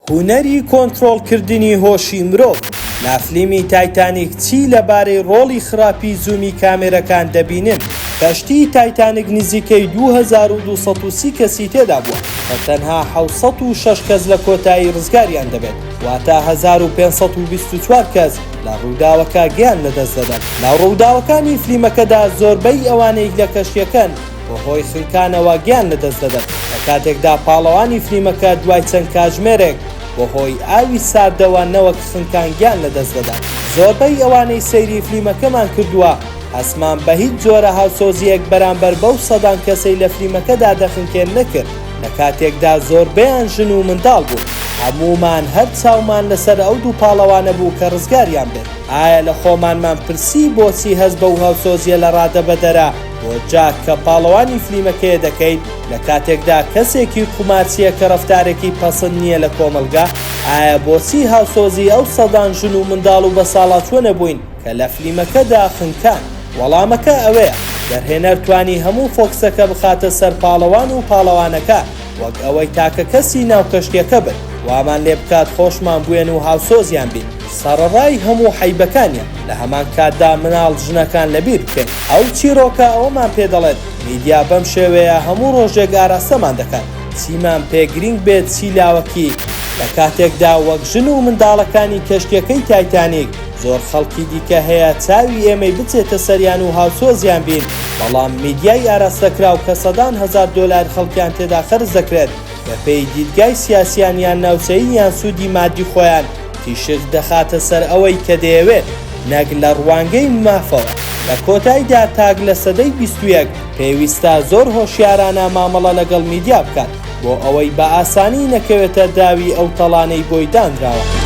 هونەری کۆنترۆڵکردنی هۆشی مرۆڤ لە فلیمی تایتانیک چی لەبارەی ڕۆڵی خراپی زوومی کامێرەکان دەبینن؟ کەشتیی تایتانیک نزیکەی 2230 کەسی تێدا بووە کە تەنها 706 کەس لە کۆتایی ڕزگاریان دەبێت، واتە 1524 کەس لە ڕووداوەکە گیان لەدەست دەدەن. لە ڕووداوەکانی فلیمەکەدا زۆربەی ئەوانەی لە کەشتیەکەن بەهۆی خنکانەوە گیان لەدەست دەدەن، لە کاتێکدا پاڵەوانی فلیمەکە دوای چەند کاتژمێرێک بەهۆی ئاوی ساردەوە نەوەک خنکان گیان لەدەست دەدات. زۆربەی ئەوانەی سەیری فلیمەکەمان کردووە هەستمان بە هیچ جۆرە هاوسۆزییەک بەرامبەر بەو سەدان کەسەی لە فلیمەکەدا دەخنکێن نەکرد، لە کاتێکدا زۆربەیان ژن و منداڵ بوون. هەموومان هەر چاومان لەسەر ئەو دوو پاڵەوانە بوو کە ڕزگاریان بێت. ئایا لە خۆمانمان پرسی بۆچی هەست بەو هاوسۆزییە لە ڕادەبەدەرە بۆ جاک کە پاڵەوانی فلیمەکەیە دەکەیت لە کاتێکدا کەسێکی قومارچییە کە ڕەفتارێکی پەسند نییە لە کۆمەڵگا؟ ئایا بۆچی هاوسۆزی ئەو سەدان ژن و منداڵ و بەساڵاچووە نەبووین کە لە فلیمەکەدا خنکان؟ وەڵامەکە ئەوەیە، دەرهێنەر توانی هەموو فۆکسەکە بخاتە سەر پاڵەوان و پاڵەوانەکە وەک ئەوەی تاکە کەسی ناو کەشتیەکە بن، وامان لێ بکات خۆشمان بوێن و هاوسۆزیان بین سەڕەڕای هەموو حەیبەکانیان، لە هەمان کاتدا مناڵ ژنەکان لەبیر بکەین. ئەو چیڕۆکە ئەوەمان پێ دەڵێت میدیا بەم شێوەیە هەموو ڕۆژێک ئاراستەمان دەکات چیمان پێ گرینگ بێت چی لاوەکی، لە کاتێکدا وەک ژن و منداڵەکانی کەشتیەکەی تایتانیک زۆر خەڵکی دیکە هەیە چاوی ئێمەی بچێتە سەریان و هاوسۆزیان بین، بەڵام میدیای ئاراستەکراو کە سەدان هەزار دۆلار خەڵکیان تێدا خەرج دەکرێت بەپێی دیدگای سیاسیان یان ناوچەیی یان سوودی مادی خۆیان تیشک دەخاتە سەر ئەوەی کە دەیەوێت نەک لە ڕوانگەی مافەوە. لە کۆتایدا تاک لە سەدەی 21 پێویستە زۆر هۆشیارانە مامەڵە لەگەڵ میدیا بکات بۆ ئەوەی بە ئاسانی نەکەوێتە داوی ئەو تەڵانەی بۆی دانراوە.